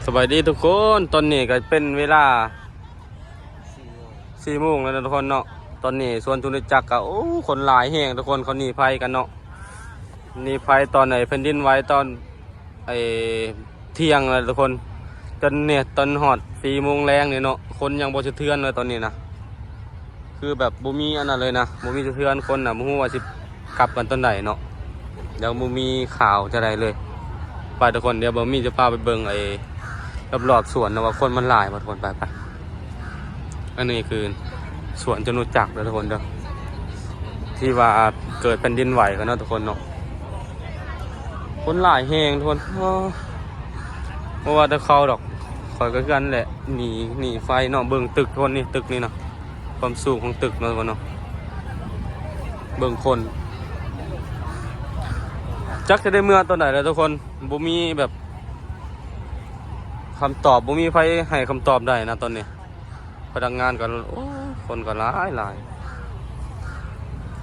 ສະບາຍດີທຸກຄົນ, ຕອນນີ້ກໍເປັນເວລາສີ່ໂມງແລ້ວນະທຸກຄົນເນາະ. ຕອນນີ້ສວນຈະຕຸຈັກກໍ ໂອ້ ຄົນຫຼາຍແຮງທຸກຄົນ, ເຂົາໜີໄຟກັນເນາະ, ໜີໄຟຕອນໄອ້ແຜ່ນດິນໄຫວຕອນ ໄອ້ ທ່ຽງແລ້ວທຸກຄົນ, ຈົນນີ້ຕອນຮອດສີ່ໂມງແລງນີ້ເນາະ, ຄົນຍັງບໍ່ສະເທືອນເລີຍຕອນນີ້ນະ. ຄືແບບບໍ່ມີອັນນັ້ນເລີຍນະ, ບໍ່ມີສະເທືອນຄົນນະ, ບໍ່ຮູ້ວ່າຊິກັບກັນຕອນໃດເນາະ, ຍັງບໍ່ມີຂ່າວຈັ່ງໃດເລີຍ. ໄປທຸກຄົນ, ດຽວບ່າວມີຈະພາໄປເບິ່ງໄອ້ລອບໆສວນນະ ວ່າຄົນມັນຫຼາຍບໍ່ທຸກຄົນ. ໄປໆ ອັນນີ້ຄືສວນຈະຕຸຈັກເດີທຸກຄົນເດີ, ທີ່ວ່າເກີດແຜ່ນດິນໄຫວກັນເນາະທຸກຄົນເນາະ. ຄົນຫຼາຍແຮງທຸກຄົນ, ບໍ່ວ່າແຕ່ເຂົາດອກ, ຂ້ອຍກໍຄືກັນແຫຼະ, ໜີ ໜີໄຟເນາະ. ເບິ່ງຕຶກທຸກຄົນ, ນີ້ຕຶກນີ້ນະ, ຄວາມສູງຂອງຕຶກເນາະທຸກຄົນເນາະ. ເບິ່ງຄົນ, ຈັກຈະໄດ້ເມືອຕອນໃດແລ້ວທຸກຄົນ, ບໍ່ມີແບບຄຳຕອບ, ບໍ່ມີໃຜໃຫ້ຄຳຕອບໄດ້ນະຕອນນີ້. ພະນັກງານກໍ ໂອ້ ຄົນກໍຫຼາຍ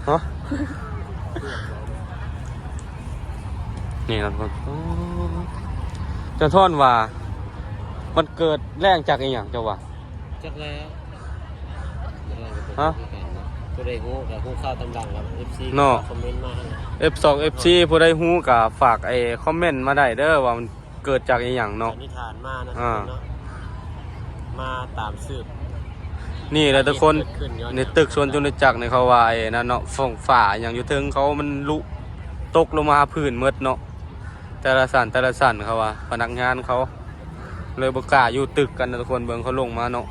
ໆ ຮະ ນີ້ນະທຸກຄົນ. ໂອ້ ຈະທ້ອນວ່າ ມັນເກີດແລງຈາກອີ່ຫຍັງເຈົ້າວ່າ? ຈັກແລ້ວ ຮະ ຜູ້ໃດຮູ້ກໍຮູ້ຂ່າວຕາມຫຼັງແລ້ວ ເອັຟຊີ ເນາະ ຄອມເມັນມາໃຫ້ ເອັຟສອງ ເອັຟຊີ ຜູ້ໃດຮູ້ກໍຝາກໄອ້ຄອມເມັນມາໄດ້ເດີ ວ່າມັນ ເກີດຈາກອີ່ຫຍັງເນາະ? ສັນນິຖານມານະ ອ່າ ເນາະ ມາຕາມສືບ ນີ້ແຫຼະທຸກຄົນ. ເຫດເກີດຂຶ້ນຍ້ອນຫຍັງ? ໃນຕຶກສວນຈະຕຸຈັກນີ້ ເຂົາວ່າໄອ້ນັ້ນເນາະ, ຟອງຝາຫຍັງຢູ່ເທິງເຂົາມັນລຸຕົກລົງມາຫາພື້ນໝົດເນາະ, ແຕ່ລະຊັ້ນ ແຕ່ລະຊັ້ນ ເຂົາວ່າພະນັກງານເຂົາເລີຍບໍ່ກ້າຢູ່ຕຶກກັນນະທຸກຄົນ. ເບິ່ງເຂົາລົງມາເນາະ,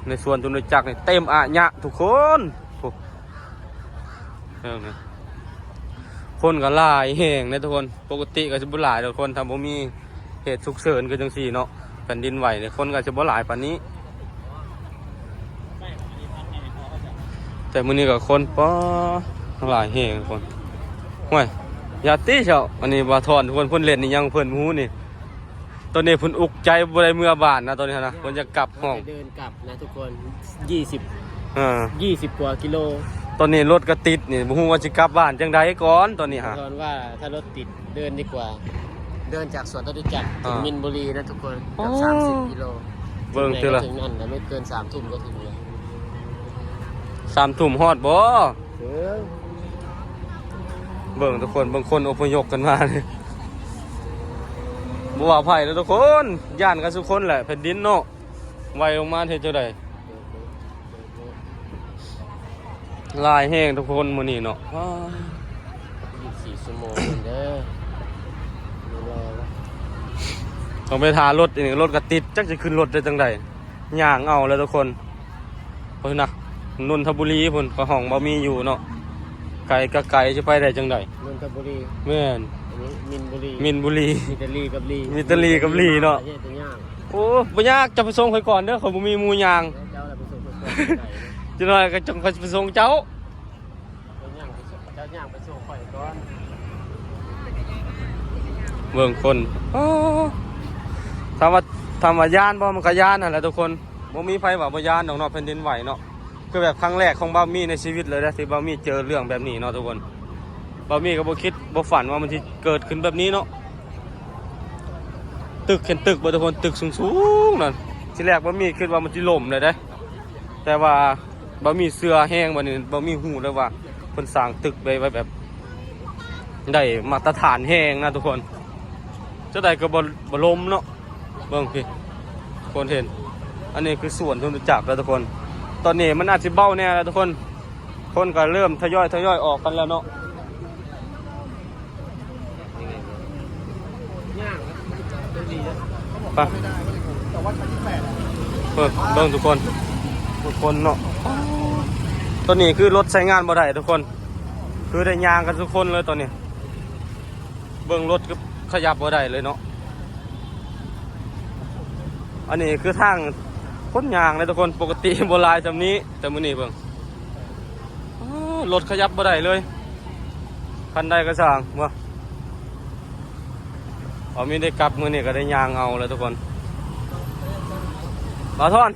ໃນສວນຈະຕຸຈັກນີ້ເຕັມອາຍະທຸກຄົນ. ໂອ້ ເບິ່ງນະ ຄົນກໍຫຼາຍແຮງເດ້ທຸກຄົນ. ປົກກະຕິກໍຊິບໍ່ຫຼາຍດອກທຸກຄົນ, ຖ້າບໍ່ມີເຫດສຸກເສີນຄືຈັ່ງຊີ້ເນາະ, ແຜ່ນດິນໄຫວນີ້ ຄົນກໍຊິບໍ່ຫຼາຍປານນີ້. ແຕ່ມື້ນີ້ກໍຄົນ ປາ ຫຼາຍແຮງທຸກຄົນ. ຫ້ວຍ ຢ່າຕິເຈົ້າ, ອັນນີ້ບ່າວທອນທຸກຄົນ, ເພິ່ນຫຼິ້ນອີ່ຫຍັງເພິ່ນບໍ່ຮູ້ນີ້. ຕອນນີ້ເພິ່ນອຸກໃຈບໍ່ໄດ້ເມືອບ້ານນະ, ຕອນນີ້ນະ ເພິ່ນຢາກກັບຫ້ອງ ເດີນກັບນະທຸກຄົນ ເອີ ເອີ ສິບກວ່າກິໂລ. ຕອນນີ້ລົດກໍຕິດນີ້, ບໍ່ຮູ້ວ່າຊິກັບບ້ານຈັ່ງໃດກ່ອນຕອນນີ້ຫາ. ຕອນວ່າຖ້າລົດຕິດເດີນດີກວ່າ, ເດີນຈາກສວນຈະຕຸຈັກເຖິງ ອ່າ ມິນບູລີນະທຸກຄົນ, ເກືອບ ໂອ້ ສາມສິບກິໂລ. ເບິ່ງເທື່ອລະ ເຖິງນັ້ນນະ ໄມ່ເກີນສາມທຸ່ມກໍເຖິງແລ້ວ. ສາມທຸ່ມຮອດບໍ່? ເອີ ເບິ່ງທຸກຄົນ, ເບິ່ງຄົນອົບພະຍົບກັນມານີ້ ບໍ່ວ່າໃຜເດີທຸກຄົນ, ຢ້ານກັນທຸກຄົນແຫຼະ, ແຜ່ນດິນເນາະ ໄຫວລົງມາເຮັດຈັ່ງໃດ? ຫຼາຍແຮງທຸກຄົນມື້ນີ້ເນາະ. ອໍ ຊາວສີ່ຊົ່ວໂມງເດີ ຕ້ອງໄປຖ້າລົດອີກ, ລົດກໍຕິດ, ຈັກຊິຂຶ້ນລົດໄດ້ຈັ່ງໃດ, ຍ່າງເອົາແຫຼະທຸກຄົນ. ເພິ່ນນະ ນົນທະບູລີພຸ້ນ, ເຂົາຫ້ອງບໍ່ມີຢູ່ເນາະ, ໄກກໍໄກ, ຈະໄປໄດ້ຈັ່ງໃດ? ນົນທະບູລີ ແມ່ນ ອັນນີ້ມິນບູລີ ມິນບູລີ ມີແຕ່ລີກັບລີ ມີແຕ່ລີກັບລີເນາະ. ໂອ້ ບໍ່ຍາກ, ເຈົ້າໄປສົ່ງຂ້ອຍກ່ອນເດີ, ຂ້ອຍບໍ່ມີໝູ່ຍ່າງ. ເຈົ້າລະໄປສົ່ງຂ້ອຍກ່ອນ ຈັກໜ່ອຍກໍຈັ່ງຂ້ອຍໄປສົ່ງເຈົ້າ. ເຈົ້າຍ່າງໄປສົ່ງ ເຈົ້າຍ່າງໄປສົ່ງຂ້ອຍກ່ອນ. ເບິ່ງຄົນ ອໍ ຖາມວ່າ ຖາມວ່າຢ້ານບໍ່? ມັນກໍຢ້ານຫັ້ນແຫຼະທຸກຄົນ, ບໍ່ມີໃຜວ່າບໍ່ຢ້ານດອກເນາະ, ແຜ່ນດິນໄຫວເນາະ. ຄືແບບຄັ້ງແລກຂອງບ່າວມີໃນຊີວິດເລີຍເດ້ ທີ່ບ່າວມີເຈີເລື່ອງແບບນີ້ເນາະທຸກຄົນ. ບ່າວມີກໍບໍ່ຄິດບໍ່ຝັນວ່າມັນຊິເກີດຂຶ້ນແບບນີ້ເນາະ. ຕຶກ ເຫັນຕຶກບໍ່ທຸກຄົນ? ຕຶກສູງໆນັ້ນ, ທີແລກບ່າວມີຄິດວ່າມັນຊິລົ້ມເລີຍເດ້, ແຕ່ວ່າບ່າວມີເຊື່ອແຮງ, ບາດນີ້ບ່າວມີຮູ້ແລ້ວວ່າເພິ່ນສ້າງຕຶກໄວ້ ໄວ້ແບບໄດ້ມາດຕະຖານແຮງນະທຸກຄົນ. ຈັ່ງໃດກໍບໍ່ ບໍ່ລົ້ມເນາະ. ເບິ່ງພີ້ ຄົນເຫັນ, ອັນນີ້ຄືສວນຈະຕຸຈັກແລ້ວທຸກຄົນ. ຕອນນີ້ມັນອາດຊິເບົາແດ່ແລ້ວທຸກຄົນ, ຄົນກໍເລີ່ມທະຍອຍ ທະຍອຍອອກກັນແລ້ວເນາະ. ໄປ ເບິ່ງ ເບິ່ງທຸກຄົນ ທຸກຄົນເນາະ. ຕອນນີ້ຄືລົດໃຊ້ງານບໍ່ໄດ້ທຸກຄົນ, ຄືໄດ້ຍ່າງກັນທຸກຄົນເລີຍຕອນນີ້. ເບິ່ງລົດກໍຂະຫຍັບບໍ່ໄດ້ເລີຍເນາະ. ອັນນີ້ຄືທາງຄົນຍ່າງເດ້ທຸກຄົນ, ປົກກະຕິບໍ່ຫຼາຍຊ່ຳນີ້, ແຕ່ມື້ນີ້ເບິ່ງ ອໍ ລົດຂະຫຍັບບໍ່ໄດ້ເລີຍ, ຄັນໃດກໍຊ່າງ. ບໍ່ ບໍ່ມີໄດ້ກັບ, ມື້ນີ້ກໍໄດ້ຍ່າງເອົາແລ້ວທຸກຄົນ. ບ່າວທອນ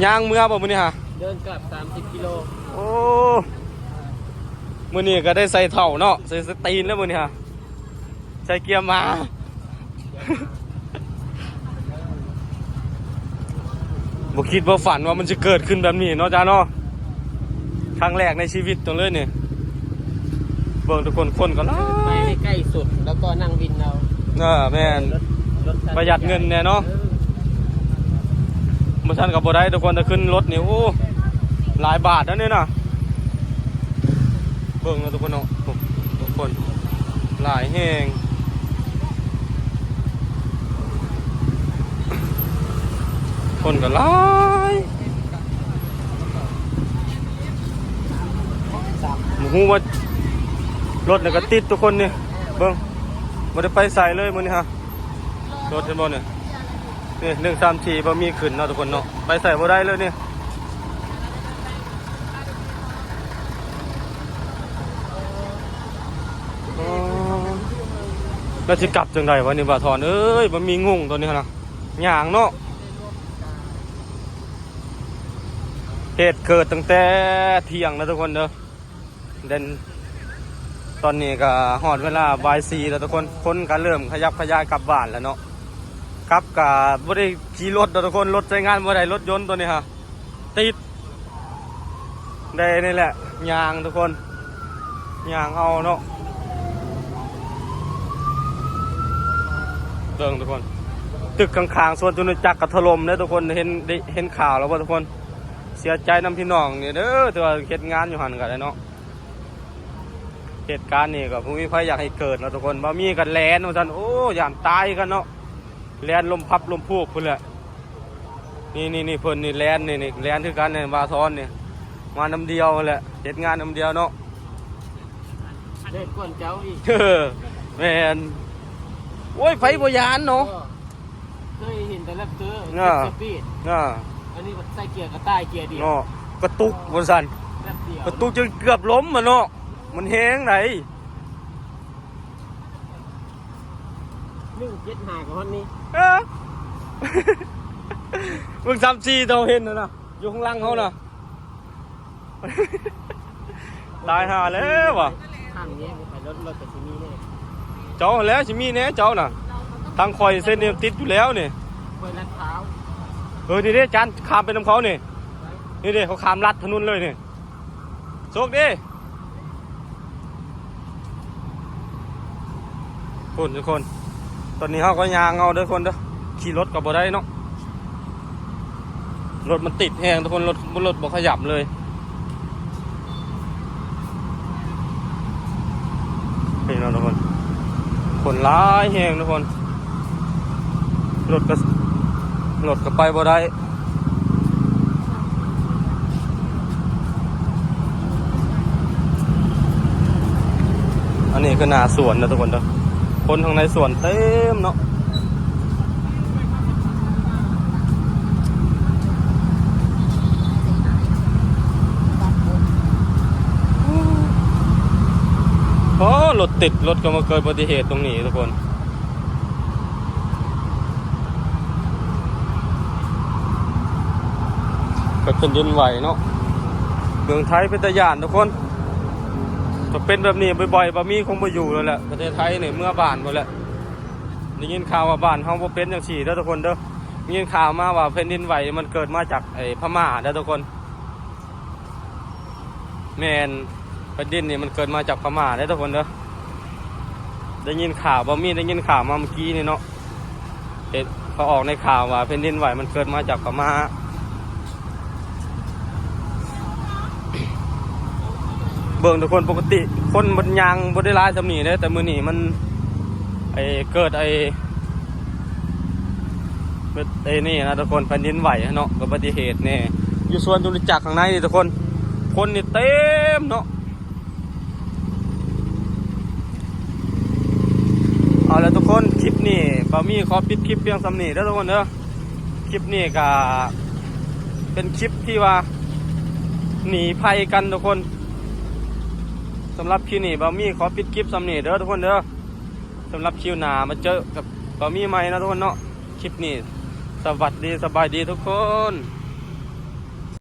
ຍ່າງເມືອບໍ່ມື້ນີ້ຫາ? ເດີນກັບສາມສິບກິໂລ. ໂອ້ ມື້ນີ້ກໍໄດ້ໃສ່ເທົ້າເນາະ, ໃສ່ສະຕີນແລ້ວມື້ນີ້ຫາ, ໃສ່ເກຍມາ. ເດີ ບໍ່ຄິດບໍ່ຝັນວ່າມັນຊິເກີດຂຶ້ນແບບນີ້ເນາະ ຈ້າເນາະ. ຄັ້ງແລກໃນຊີວິດຕົງເລີຍນີ້. ເບິ່ງທຸກຄົນ ຄົນກໍຫຼາຍ ໄປໃຫ້ໃກ້ສຸດ ແລ້ວກໍນັ່ງວິນເອົາ. ເອີ ແມ່ນ ລົດ ລົດ ປະຢັດເງິນແດ່ເນາະ. ເອີ ບໍ່ຊັ້ນກໍບໍ່ໄດ້ທຸກຄົນ ຖ້າຂຶ້ນລົດນີ້ ໂອ້ ຫຼາຍບາດແລ້ວນີ້ນະ. ເບິ່ງເນາະທຸກຄົນເນາະ ໂອ້ ທຸກຄົນ ຫຼາຍແຮງ ຄົນກໍຫຼາຍ. ບໍ່ຮູ້ວ່າລົດນີ້ກໍຕິດທຸກຄົນນີ້ ເບິ່ງ ບໍ່ໄດ້ໄປໃສເລີຍມື້ນີ້ຮະ. ລົດເຫັນບໍ່ນີ້ ນີ້ ໜຶ່ງສາມສີ່ ບໍ່ມີຂຶ້ນເນາະທຸກຄົນເນາະ ໄປໃສບໍ່ໄດ້ເລີຍນີ້. ອໍ ແລ້ວຊິກັບຈັ່ງໃດວະນີ້ ບ່າວທອນເອີຍ ບໍ່ມີງຸ່ງຕົວນີ້ຫັ້ນນະ ຍ່າງເນາະ. ເຫດເກີດຕັ້ງແຕ່ທ່ຽງແລ້ວທຸກຄົນເດີ ແລະ ຕອນນີ້ກໍຮອດເວລາບ່າຍສີ່ແລ້ວທຸກຄົນ ຄົນກໍເລີ່ມຂະຫຍັບຂະຫຍາຍກັບບ້ານແລ້ວເນາະ. ກັບກໍບໍ່ໄດ້ຂີ່ລົດດອກທຸກຄົນ ລົດໃຊ້ງານບໍ່ໄດ້ ລົດຍົນຕົວນີ້ຮະ ຕິດ ໄດ້ນີ້ແຫຼະ ຍ່າງທຸກຄົນ ຍ່າງເອົາເນາະ. ເບິ່ງທຸກຄົນ ຕຶກຂ້າງໆສວນຈະຕຸຈັກກໍຖະຫຼົ່ມເດ້ທຸກຄົນ ເຫັນ ໄດ້ເຫັນຂ່າວແລ້ວບໍ່ທຸກຄົນ? ເສຍໃຈນຳພີ່ນ້ອງນີ້ເດີ ທີ່ວ່າເຮັດງານຢູ່ຫັ້ນກໍໄດ້ເນາະ. ເຫດການນີ້ກໍບໍ່ມີໃຜຢາກໃຫ້ເກີດເນາະທຸກຄົນ. ບ່າວມີກໍແລ່ນວ່າຊັ້ນ ໂອ້ ຢ້ານຕາຍຄືກັນເນາະ ແລ່ນລົມພັບລົມພູບພຸ້ນແຫຼະ. ນີ້ໆໆ ເພິ່ນນີ້ແລ່ນ ນີ້ໆ ແລ່ນຄືກັນນີ້ ບ່າວທອນນີ້ ມານຳດຽວຫັ້ນແຫຼະ ເຮັດງານນຳດຽວເນາະ. ແລ່ນກ່ອນເຈົ້າອີກ ເອີ ແມ່ນ. ໂອ້ຍ ໃຜບໍ່ຢ້ານເນາະ ເອີ ເຄີຍເຫັນແຕ່ແຣັບເຕີ ອ່າ ເຈັດສະປີດ ອ່າ ອັນນີ້ໃສ່ເກຍກະຕ່າຍເກຍດຽວເນາະ ກະຕຸກວ່າຊັ້ນ ແປັບດຽວ ກະຕຸກຈົນເກືອບລົ້ມຫັ້ນເນາະ ມັນແຮງໃດ. ໜຶ່ງເຈັດຫ້າກໍຮອດນີ້ ເອີ ເບິ່ງສາມສີ່ເຮົາເຫັນຫັ້ນນະ ຢູ່ຂ້າງຫຼັງເຮົານະ ຕາຍຫ່າແລ້ວວ່າ ຂ້າມແຍກໄປ ລົດ ລົດກໍຊິມີແນ່ ເຈົ້າຫັ້ນແຫຼະຊິມີແນ່ເຈົ້ານະ ທາງຂ້ອຍເສັ້ນນີ້ມັນຕິດຢູ່ແລ້ວນີ້ ຫ້ວຍລາດພາວ ເອີ ນີ້ເດ້ຈານ ຂ້າມໄປນຳເຂົານີ້ ນີ້ເດ້ ເຂົາຂ້າມລັດຖະໜົນເລີຍນີ້ ໂຊກດີ. ພຸ້ນທຸກຄົນ ຕອນນີ້ເຮົາກໍຍ່າງເອົາເດີຄົນເດີ ຂີ່ລົດກໍບໍ່ໄດ້ເນາະ ລົດມັນຕິດແຮງທຸກຄົນ ລົດ ລົດບໍ່ຂະຫຍັບເລີຍ ນີ້ເນາະທຸກຄົນ ຄົນຫຼາຍແຮງທຸກຄົນ ລົດກໍ ລົດກໍໄປບໍ່ໄດ້. ອັນນີ້ຄືໜ້າສວນນະທຸກຄົນເດີ ຄົນຂ້າງໃນສວນເຕັມເນາະ ໂອ້ ລົດຕິດ ລົດກໍມາເກີດອຸບັດຕິເຫດຕົງນີ້ທຸກຄົນ. ເກີດແຜ່ນດິນໄຫວເນາະ ເມືອງໄທເປັນຕາຢ້ານທຸກຄົນ ຖ້າເປັນແບບນີ້ບ່ອຍໆ ບ່າວມີຄົງບໍ່ຢູ່ແລ້ວແຫຼະ ປະເທດໄທນີ້ ເມືອບ້ານພຸ້ນແຫຼະ ໄດ້ຍິນຂ່າວວ່າບ້ານເຮົາບໍ່ເປັນຈັ່ງຊີ້ເດີທຸກຄົນເດີ ໄດ້ຍິນຂ່າວມາວ່າແຜ່ນດິນໄຫວມັນເກີດມາຈາກໄອ້ພະມ້າເດີທຸກຄົນ ແມ່ນ ແຜ່ນດິນນີ້ມັນເກີດມາຈາກພະມ້າເດ້ທຸກຄົນເດີ ໄດ້ຍິນຂ່າວ ບ່າວມີໄດ້ຍິນຂ່າວມາເມື່ອກີ້ນີ້ເນາະ ເຫັນເຂົາອອກໃນຂ່າວວ່າແຜ່ນດິນໄຫວມັນເກີດມາຈາກພະມ້າ ເບິ່ງທຸກຄົນ ປົກກະຕິຄົນມັນຍ່າງບໍ່ໄດ້ຫຼາຍສ່ຳນີ້ເດ້ ແຕ່ມື້ນີ້ມັນ ໄອ້ ເກີດໄອ້ ເປັນໄອ້ນີ້ນະທຸກຄົນ ແຜ່ນດິນໄຫວເນາະ ອຸບັດຕິເຫດແດ່ ຢູ່ສວນຈະຕຸຈັກຂ້າງໃນນີ້ທຸກຄົນ ຄົນນີ້ເຕັມເນາະ ເອົາລະທຸກຄົນ ຄລິບນີ້ບ່າວມີຂໍປິດຄລິບພຽງສ່ຳນີ້ເດີທຸກຄົນເດີ ຄລິບນີ້ກະເປັນຄລິບທີ່ວ່າໜີໄພກັນທຸກຄົນ ສຳລັບຄລິບນີ້ບ່າວມີຂໍປິດຄລິບສ່ຳນີ້ເດີທຸກຄົນເດີ ສຳລັບຄລິບໜ້າມາເຈີກັບບ່າວມີໃໝ່ເນາະທຸກຄົນເນາະ ຄລິບນີ້ສະຫວັດດີ ສະບາຍດີທຸກຄົນ.